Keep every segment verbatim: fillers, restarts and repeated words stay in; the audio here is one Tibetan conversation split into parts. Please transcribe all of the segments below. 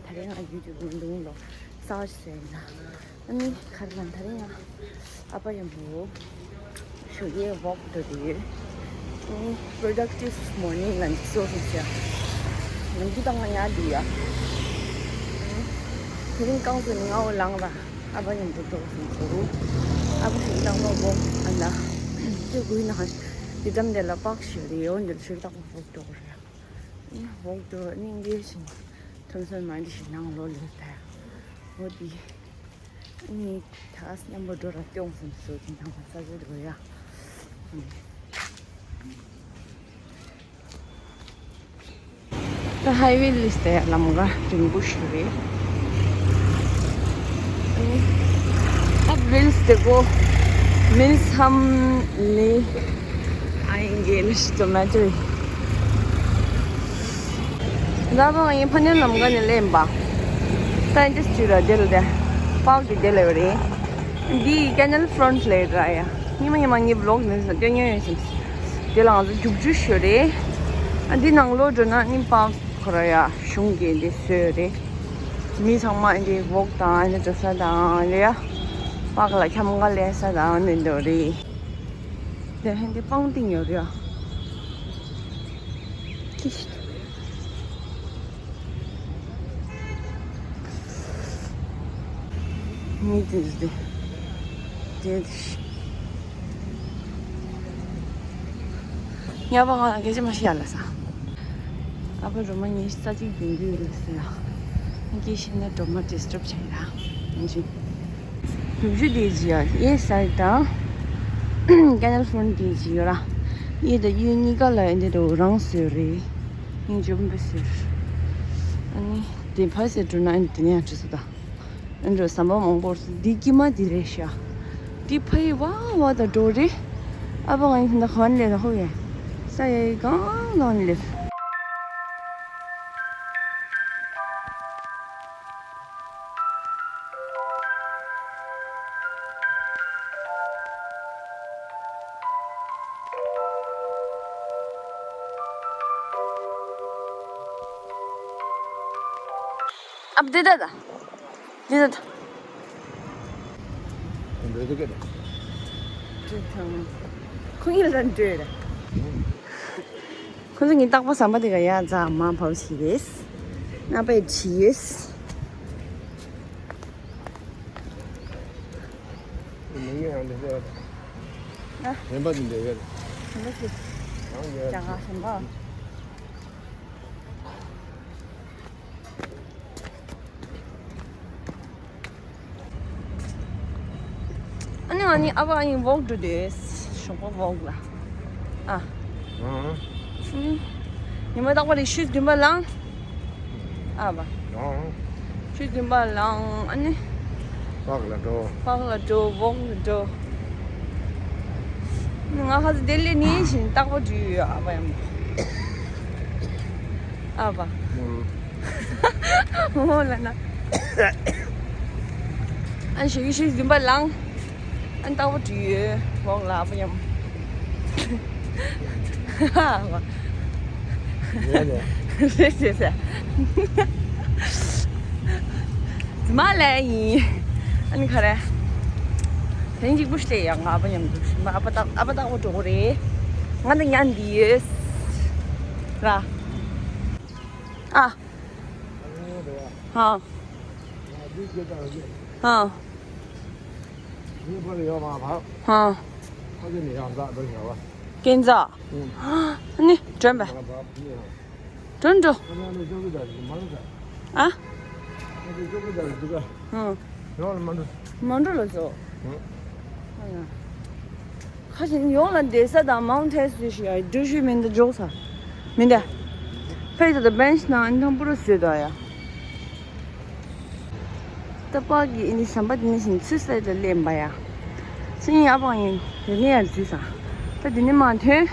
ད་རེས་ང་ཡུལ་དུ་མི་འདུག་ལོ། ས་ཞིག་ཟེར་ན། ཨ་ནི་ག་རེ་ལབ། ད་རེས་ང་ཨ་ཕ་ཡུལ་དུ་ཞོགས་ཀས་ཝོག་འགྲོ་གི་ཡོད། ཨ་ནི་productive morning ལ་འཇིགས་སོ་སོང་ཟེར། ང་འདི་དང་ང་ཉལ་འདི་ཡ། དེ་རིང་རྐང་བཙུགས་ནས་ང་འོ་ལངས་ར། ཨ་ཕ་མཉམ་དུ་འགྲོ་སོང་ཟེར། ཨ་ཕ་ཞིག་རྟག་པར་ཝོག་ཨ་ན། དེ་དགོས་ན་དེ་འགྲམ་དེ་ལ་པག་ཞིག་རེད། འོ་འདིར་ཞིག་རྟག་པར་ཝོག་འགྲོ་གི་རེད། ཝོག་འགྲོ་ནི་འདི་བཞིན་ཐོན་སོང་མ་འདི་ཞིག་ནང་ལོགས་ལ་ད་འོ་དེ། ཨ་ནི་ད་མཉམ་པོ་འགྲོ་ར་སྐྱོང་སོང་ཟེར་དེ་ནང་ས་ཟེར་འགྲོ་ཡ། ད་ཧའི་ཝེ་ལིས་ཏེ་ལམ་ཁ་རིང་པོ་ཞིག་རེད། ཨ་རིལ་སི་དེ་གོ་མིན་སམ་ནི་ཨ་ཡིན་གེ་ལི་ཤི་ཏོ་མ་ཏོ་རི། ད་བ་ཡིན་ཕ་ནེ་ལམ་ཁ་ནས་ལེན་པ། ད་ཨིན་ཏི་སི་ཊི་ཡུ་ཊ་དེ་ལ་དེ་པག་གི་དེ་ལ་ཡོད་རེད། འདི་ཀེ་ནལ་ཕྲོན་ཊི་ལ་ར་ཡ། ཉི་མ་ཉི་མ་ངའི་བི་ལོག་ནས་སྟོན་ཉོན་ཡོད་ཟིན། དེ་ལ་ང་ཚོ་རྒྱུག་རྒྱུ་ཞོ་རེད། ཨ་འདི་ནང་ལོགས་འགྲོ་ན་ནི་པག་ཁོ་ར་ཡ་གཞུང་གི་འདི་བཟོས་རེད། མི་ཚང་མ་འདི་ཝོག་དང་འདི་འགྲོ་ས་དང་ལ་ཡ། པག་ལ་འཁྱམ་ག་ལས་ས་དང་འདི་འདྲ་རེད། དེ་ཧན་དེ་པང་ཏིང་ཡོད་རེད་ཡ། ཁྱི་ཤི། མི་དེ་དེ་དེ་དེ་ཤི། ཉ་པ་ང་ལ་སྐད་ཆ་མ་བཤད་ལ་ས། ཨ་ཕ་སྒྲོལ་མ་ངའི་ས་ཚིགས་དེ་འདུས་ལ་ས་ཡ། ངས་སྐད་བཤད་ན་སྒྲོལ་མ་ཌི་སི་ཊརབ་བྱས་ཡ། ཡིན་ཅིང་། བཞུགས་ཁྲི་དེ་ཅི་ཡ་ཨེ་སར་དང་། ཀེ་ནལ་ཕྲོན་ཊི་དེ་ཅི་ཡོད་ར། ཨེ་དང་ཡུལ་གཉིས་ཀ་ལ་ཨེ་འདི་འདྲ་རང་བཟོས་རེད། ཡིན་འཇོམས་པ་ཟེར། ཨ་ནི་དེ་ཕ་ཟེར་འགྲོ་ན་ཨེ་དེ་ནས་ཡང་བྲིས་སོ་ད། ཨེ་འགྲོ་ཟམ་པ་མང་པོ་རེད། འདི་དཀྱིལ་མ་འདི་རེད་ཤག་འདི་ཕ་ཡི་ཝ་ཝ་ད་འགྲོ་རེད། ཨ་ཕ་ང་ཡིན་ད་ག་ནས་ལ་ཧོ་ཡ། ས་ཡ་ཡི་གང་གང་ནས་ལེབ། ཨ་བདེ་ད་ད། བདེ་ད་ད། འདོད་དེ་སྐད་དང་། ཁོ་གཉིས་ལ་འདོད་ར། ཁོ་ཚོ་ངའི་རྟག་པར་ཟམ་པ་དེ་ག་ཡ་རྫ་མ་བབས་ཤིག་རེད། ན་པའི་བྲིས་ཡོད། མི་ངན་ཡང་འདི་འདྲ་ཡོད། ཨ། གཞན་པ་འདི་འདྲ་ཡོད། གཞན་པ་ཞིག་ཡང་ཡོད། ཅང་ག་གཞན་པ། ཨ་ནི་ཨ་ནི་ཨ་ཕ་ཨ་ནི་ཝོག་འགྲོ་དུས་ཞོགས་པ་ཝོག་ལ། ཨ། ཨང་། ཨུམ། ཉི་མ་རྟག་པར་རེ་ཤུལ་བདུན་པ་ལངས། ཨ་ཕ། ཨང་། ཤུལ་བདུན་པ་ལངས་ཨ་ནི། པག་ལ་འགྲོ། པག་ལ་འགྲོ་ཝོག་ལ་འགྲོ། ང་ཁ་ཚ་དེ་ལས་ནི་བཞིན་རྟག་པར་འགྲོ་ཡོད་ཨ་ཕ་ཡང་། ཨ་ཕ། ཨང་། འོ་ལ་ན། ཨ་ཞོགས་ཀས་ཤུལ་བདུན་པ་ལངས། ཨ་རྟག་པར་འགྲོ་ཡོད་ཝོག་ལ་ཨ་ཕ་ཡང་། ཨ་ཕ། རེད་རེད། རེད་རེད་རེད། མ་ལས་ཡིན། ཨ་ནི་ག་རེ། དེ་རིང་གཅིག་པུ་ཞིག་ལས་ཡང་ཨ་ཕ་མཉམ་དུ་ཨ་ཕ་རྟག་ཨ་ཕ་རྟག་པར་འགྲོ་གི་རེད། ང་དང་ཉལ་འདི་ཡོད། ར། ཨ། ཧ། ཧ། ཧ། ཀན་ཛ། ཨ་ནི་དྲན་པ། དྲན་འགྲོ། ཨ། ཧ། མ་འགྲོ་ལ་ཚོ། ཁ་ཞིག་ཡོང་ལ་བསྡད་ས་དང་མའུན་ཊེན་བཟོས་ཤིག་ཡ་འགྲུལ་བཞུད་མི་འདི་འཇོག་ས། མི་འདི། ཕེ་ས་དང་བེན་ཆི་ནང་ཨ་ནི་ཐང་པུ་ར་བཟོས་དོ་ཡ། ད་པག་གི་ཨ་ནི་ཟམ་པ་འདི་ནས་བཞིན་ཚུར་སའི་ཌི་ལ་སླེབས་པ་ཡ། སེམས་ཡག་པོ་ཡིན། དེ་ནས་ཡར་འཛུལ་ས། ད་འདི་ནས་མར་ཐོན།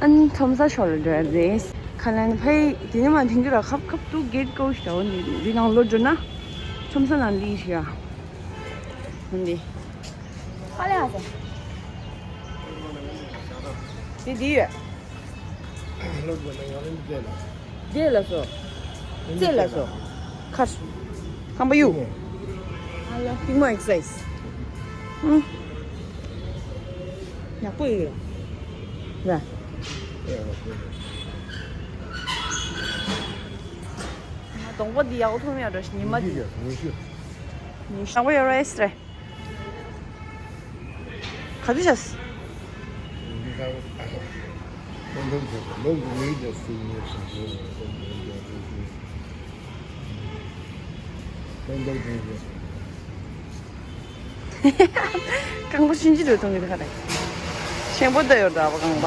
ཨ་ནི་ཁྲོམ་ས་ཕྱོགས་ལ་འགྲོ་ཡ་རེད། ཁ་ལན་ཕའི་འདི་ནས་མར་ཐོན་རྒྱུ་ར་ཁབ་ཁབ་ཏུ་གེ་ཊི་ཀོ་ཤི་ད་འོ་འདི་འདི་ནང་ལོག་འགྲོ་ན། ཁྲོམ་ས་ནང་སླེབས་ཤི་ཡ། འོ་འདི། ཧ་ལས་ཧ་ཟེར། འདི་འདི་ཡོད། ལོག་འགྲོ་ན་ཡང་ལན་འདི་ལ། འདི་ལ་སོ། རྩེ་ལ་སོ། ཁར། ཁམས་པ་གཡུ། ཨ་ལ་ཏིང་མོ་ཨེག་སར་སའིཛ། ཨུ། ཡག་པོ་ཡོད་ར། ང་གདོང་པ་འདི་ཡག་པོ་མཐོང་ཡོད་ར་ཉི་མ་འདི། ཉི་ཤུ། ཉི་ཤུ་ཡག་པོ་ཡོད་ར་ཨེ་སི་རེད། ག་དུས་བྱས། རྐང་པ་ཆུང་ཆུང་རེ་མཐོང་གི་འདུག་ག་རེ། ཆེན་པོ་ལྟ་ཡོད་འདྲ་པོ་རྐང་པ།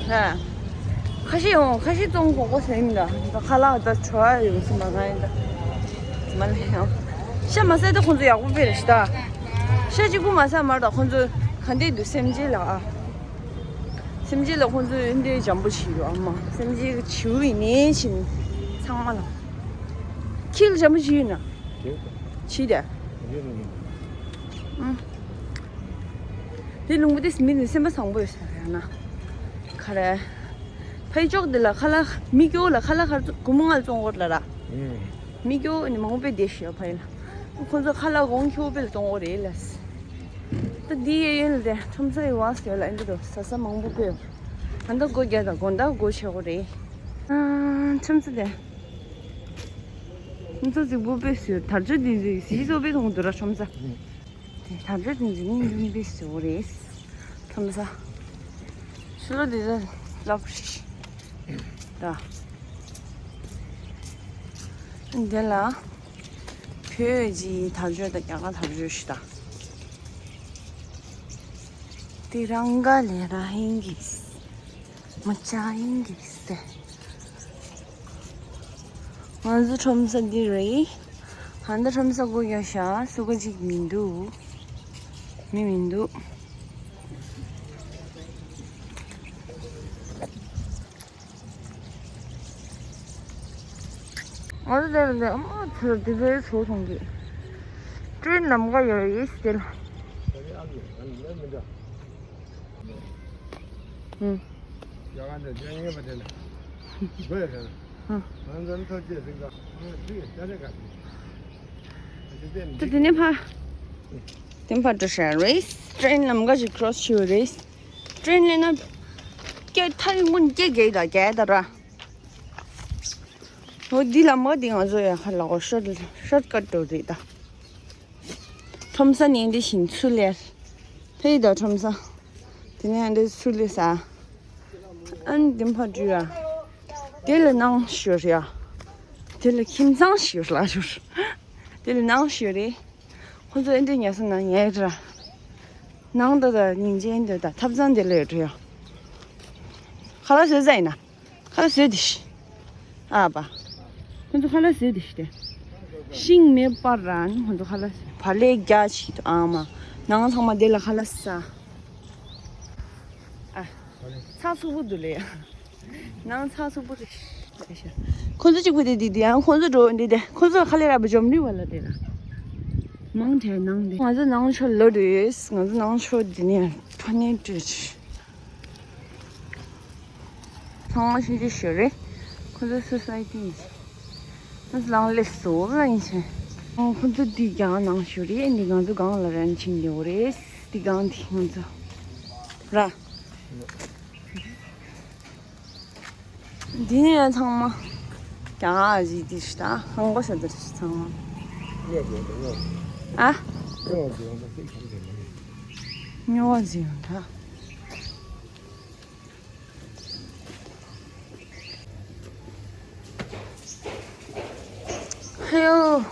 ཧ། ཁ་ཤས་ཡོང་ཁ་ཤས་བཙོང་དགོས་དགོས་ཟེར་ཡིན་ད། ད་ཁ་ལག་ད་བྲོ་བ་ཡོང་སྲིད་མ་གང་ཡིན་ད། མ་ལས་ཡང་། ཤ་མ་ཟད་ད་ཁོང་ཚོ་ཡག་པོ་དཔེ་རེད་ཤི་ད། ཤ་གཅིག་པུ་མ་ཟད་མར་ད་ཁོང་ཚོ་ག་འདྲས་འདུག་སེམས་ཅན་ལ་ཨ། སེམས་ཅན་ལ་ཁོང་ཚོས་འདི་འཇམ་པོ་བྱེད་ཡོད་ཨ་མ། སེམས་ཅན་གྱི་བྱིའུ་ཡིན་ནའི་ཕྱིན་ཚང་མ་ལ། ཁྱི་ལ་འཇམ་པོ་བྱེད་ཡོད་ན། བྱེད་དེ། ཨང་། དེ་ལུང་པ་དེ་མི་ནི་སེམས་པ་བཟང་པོ་ཡོད་ས་རེད་ན། ག་རེ། ཕ་ཡི་ཅོག་འདི་ལ་ཁ་ལག་མི་སྐྱོ་ལ་ཁ་ལག་ཁར་སྒོར་མོ་ལྔ་བཙོང་གོ་ལ་ར། མི་སྐྱོ་ནི་མང་པོ་བསྡད་ཤི་ཡོད་ཕ་ཡི་ལ། ཁོང་ཚོ་ཁ་ལག་གོང་ཁྱོ་པེ་ལ་བཙོང་གོ་རེད་ལ། ད་འདི་ཡེ་ཡོན་ལ་དེ་ཁྲོམ་ས་ཡི་བང་སོ་ལ་ཨེ་འདི་རུ་ཟ་ས་མང་པོ་དཔེ་ཡོད། ཨ་ད་སྒོ་རྒྱག་དང་དགོང་དག་སྒོ་ཕྱེ་གོ་རེད། ཨ་ཁྲོམ་ས་དེ། ཁྲོམ་ས་རྫིག་པོ་དཔེ་སུ་དར་ལྕོག་འདི་ཟིག་ཟིག་བཟོ་དཔེ་མཐོང་འདུག་ར་ཁྲོམ་ས། དེ་དར་ལྕོག་འདི་ཟིག་ནི་འདི་དཔེ་སུ་རེད། ཁྲོམ་ས། ཕྱི་ལོགས་འདི་ཚོ་ལབ་ཤིག་ད། འདི་ལ། བོད་ཀྱི་དར་ལྕོག་དང་རྒྱ་གར་དར་ལྕོག་ཞིག་ད། དེ་རང་ག་ལས་ར་ཧིན་གི། མ་ཅ་ཧིན་གི་སྟེ། ང་ཚོ་ཁྲོམ་ས་འདི་རེད། ཧན་ད་ཁྲོམ་ས་སྒོ་རྒྱག་ཤག་སུ་ག་ཅིག་མི་འདུག་མི་མི་འདུག་ང་ཚོ་དེར་འདི་ཨ་མ་ཚོ་དེ་ཚོའི་ཚོ་མཐོང་གི། ཀྲེན་ལམ་ཁ་ཡོད་རེད་དེ་ལ། ཨུ། དེ་དེ་ནས་ཕར། དེ་ཕར་འགྲོ་ཤག་རེད། ཀྲེན་ལམ་ཁ་ཞིག་ཀྲོ་སི་བྱེད་རེད། ཀྲེན་སླེབས་ན། སྐད་ཐག་རིང་པོ་ནས་སྐད་རྒྱག་ཡི་ད་རྒྱག་ཡི་ད་ར། འོ་འདི་ལམ་ཁ་འདི་ང་ཚོ་ཡ་ཁ་ལ་གོ་ཤོར་ཤོར་ཀ་ཊི་འགྲོ་རེད་ད། ཁྲོམ་ས་ནས་འདི་བཞིན་ཚུར་ལེར། ཕེ་ཡི་ད་ཁྲོམ་ས། དེ་ནས་འདི་ཚུར་ལེ་ས། ཨན་འདི་ཕ་འགྲུལ་ཡ། དེ་ལ་ནང་ཞོར་ཡ། དེ་ལ་ཁྱིམ་ཚང་ཞོར་ལ་ཞོར། དེ་ལ་ནང་ཞོར་རེད། ཁོ་ཚོ་ཨེ་འདྲ་ཉལ་ས་ན་ཉལ་ར། ནང་ད་ད་སྙིང་རྗེ་ཨེ་འདྲ་ད་ཐབ་ཚང་དེ་ལ་ཡོད་འགྲོ་ཡ། ཁ་ལག་བཟོས་ས་ཡིན་ན། ཁ་ལག་བཟོས་དེ་ཤི། ཨ་པ། ཁོ་ཚོ་ཁ་ལག་བཟོས་དེ་ཤི་དེ། ཤིང་མེད་པར་ར་ནི་ཁོ་ཚོ་ཁ་ལག་བཟོས། བག་ལེབ་རྒྱ་ཆེ་དུ་ཨ་མ། ནང་ཚང་མ་དེ་ལ་ཁ་ལག་ཟ། ཨ། ཚ་སུ་བུ་འདུག་ལེ། ནང་ཚ་སུ་བུ་རེད། ཁོ་ཚོ་གཅིག་པུ་དེ་དེ་དེ་ཡང་ཁོ་ཚོ་འགྲོ་འདི་དེ་ཁོ་ཚོ་ཁ་ལེ་ར་བ་འཇོམས་རི་བ་ལ་དེ་ར། མང་དྲགས་ནང་དེ། ང་ཚོ་ནང་ཆོ་ལོ་རེད། ང་ཚོ་ནང་ཆོ་དེ་ནས་ཕ་ནས་བྲོས། ཚང་མ་ཤེས་ཀྱི་ཤོད་རེད། ཁོ་ཚོ་སོ་སའི་ཊི་ཡིན། ཁོ་ཚོ་ལང་ལེ་སོ་ལ་ཡིན་ཆེ། ཁོ་ཚོ་འདི་རྒྱང་ནང་ཤོད་རེད། འདི་ང་ཚོ་སྒང་ལ་རན་ཕྱིན་ཡོད་རེད། འདི་སྒང་འདི་ང་ཚོ་ར། འདི་ནས་ཡང་ཚང་མ་རྒྱང་ཨ་ཟི་འདི་ཤི་ད་ཧང་པོ་ཤ་འདི་ཤི་ཚང་མ། ཨ། སྨྱོ་བ་ཟི་ཡོང་ད། ཧེའོ།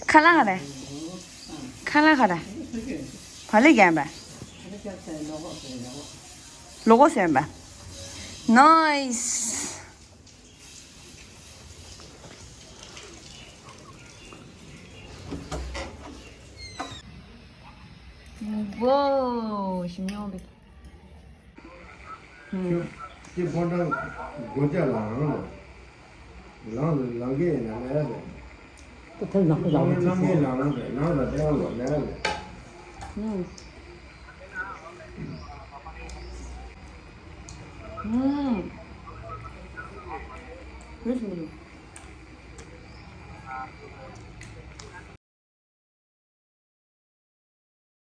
ཁ་ལག་ག་རེ། ཁ་ལག་ག་རེ། བག་ལེབ་རྒྱག་པ། ལོ་གོ་ཟེར་པ། ནའིས། ཝོ། ཞིམ་ཉོ་བའི། ཁྱེད་ཕོ་བྲང་སྒོ་ལྕགས་ལ་རང་ལ། ལང་ལ་ལང་གི་ཡིན་ན་ལས་ལས། ད་ཐེངས་ནག་པོ་ལང་ལང་གི་ལང་ལ་ལང་ལ་ལང་ལ་ལས་ལས། ཨུ། ཨུམ། ཡོད་སུ་མི་འདུག